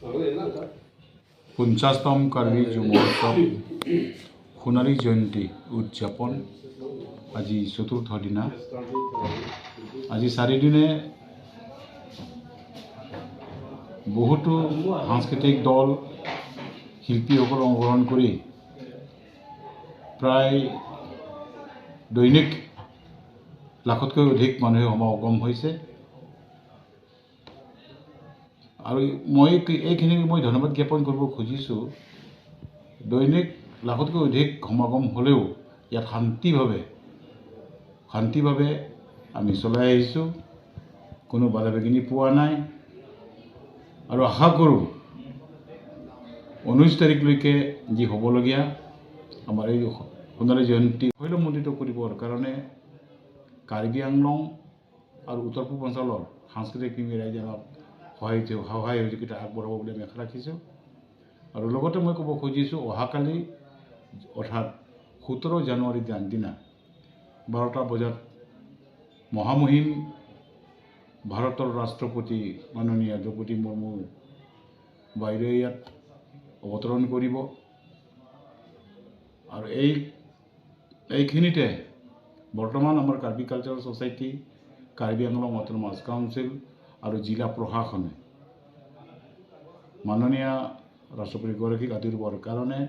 50তম কাৰ্বি যুৱ মহোৎসৱ সোণালী জয়ন্তী উদযাপন আজি চতুৰ্থ দিনা। আজি চাৰিদিনে বহুতো সাংস্কৃতিক দল, শিল্পীসকল অংশগ্ৰহণ কৰি প্ৰায় দৈনিক লাখতকৈ অধিক মানুহে সমাগম হৈছে। আৰু মই এইখিনি মই ধন্যবাদ জ্ঞাপন কৰিব খুজিছোঁ, দৈনিক লাখতকৈ অধিক সমাগম হ'লেও ইয়াত শান্তিভাৱে আমি চলাই আহিছোঁ, কোনো বাধা বিঘিনি পোৱা নাই। আৰু আশা কৰোঁ 19 তাৰিখলৈকে যি হ'বলগীয়া আমাৰ এই সোণালী জয়ন্তী শৈলমণ্ডিত কৰিবৰ কাৰণে কাৰ্বি আংলং আৰু উত্তৰ পূৰ্বাঞ্চলৰ সাংস্কৃতিক প্ৰেমী ৰাইজে আমাক সহায় সহযোগিতা আগবঢ়াব বুলি আমি আশা ৰাখিছোঁ। আৰু লগতে মই ক'ব খুজিছোঁ, অহাকালি অৰ্থাৎ 17 জানুৱাৰী দিনা 12টা বজাত মহামহিম ভাৰতৰ ৰাষ্ট্ৰপতি মাননীয় দ্ৰৌপদী মুৰ্মু বাইদেৱে ইয়াত অৱতৰণ কৰিব। আৰু এইখিনিতে বৰ্তমান আমাৰ Karbi cultural society, Karbi Anglong autonomous council আৰু জিলা প্ৰশাসনে মাননীয় ৰাষ্ট্ৰপতিগৰাকীক আদৰিবৰ কাৰণে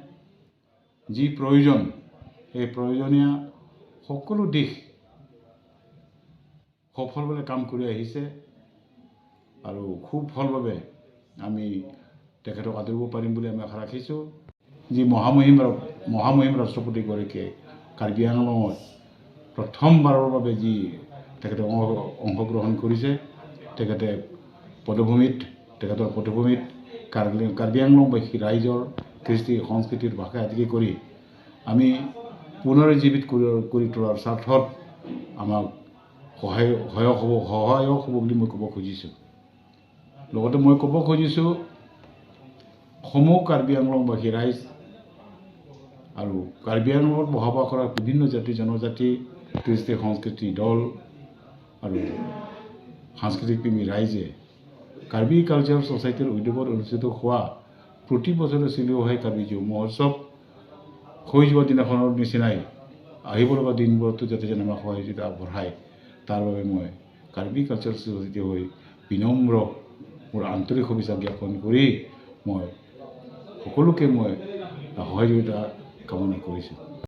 যি প্ৰয়োজন, সেই প্ৰয়োজনীয় সকলো দিশ সফলভাৱে কাম কৰি আহিছে আৰু খুব সফলভাৱে আমি তেখেতক আদৰিব পাৰিম বুলি আমি আশা ৰাখিছোঁ। যি মহামহিম ৰাষ্ট্ৰপতিগৰাকীয়ে কাৰ্বি আংলঙত প্ৰথমবাৰৰ বাবে যি তেখেতে অংশগ্ৰহণ কৰিছে, তেখেতে পদভূমিত, তেখেতৰ পদভূমিত কাৰ্বি আংলংবাসী ৰাইজৰ কৃষ্টি সংস্কৃতিৰ ভাষা আদিকে কৰি আমি পুনৰুজ্জীৱিত কৰি তোলাৰ স্বাৰ্থত আমাক সহায়ক হ'ব বুলি মই ক'ব খুজিছোঁ। লগতে মই ক'ব খুজিছোঁ, সমূহ কাৰ্বি আংলংবাসী ৰাইজ আৰু কাৰ্বি আংলঙত বসবাস কৰা বিভিন্ন জাতি জনজাতি, কৃষ্টি সংস্কৃতি দল আৰু সাংস্কৃতিক প্ৰেমী ৰাইজে কাৰ্বি কালচাৰেল ছ'চাইটিৰ উদ্যোগত অনুষ্ঠিত হোৱা প্ৰতি বছৰে চলি অহা কাৰ্বি যুৱ মহোৎসৱ হৈ যোৱা দিনাখনৰ নিচিনাই আহিব লগা দিনবোৰতো যাতে যেন আমাক সহযোগিতা আগবঢ়ায়, তাৰ বাবে মই কাৰ্বি কালচাৰেল ছ'চাইটি হৈ বিনম্ৰ মোৰ আন্তৰিক শুভেচ্ছা জ্ঞাপন কৰি মই সকলোকে মই সহযোগিতা কামনা কৰিছোঁ।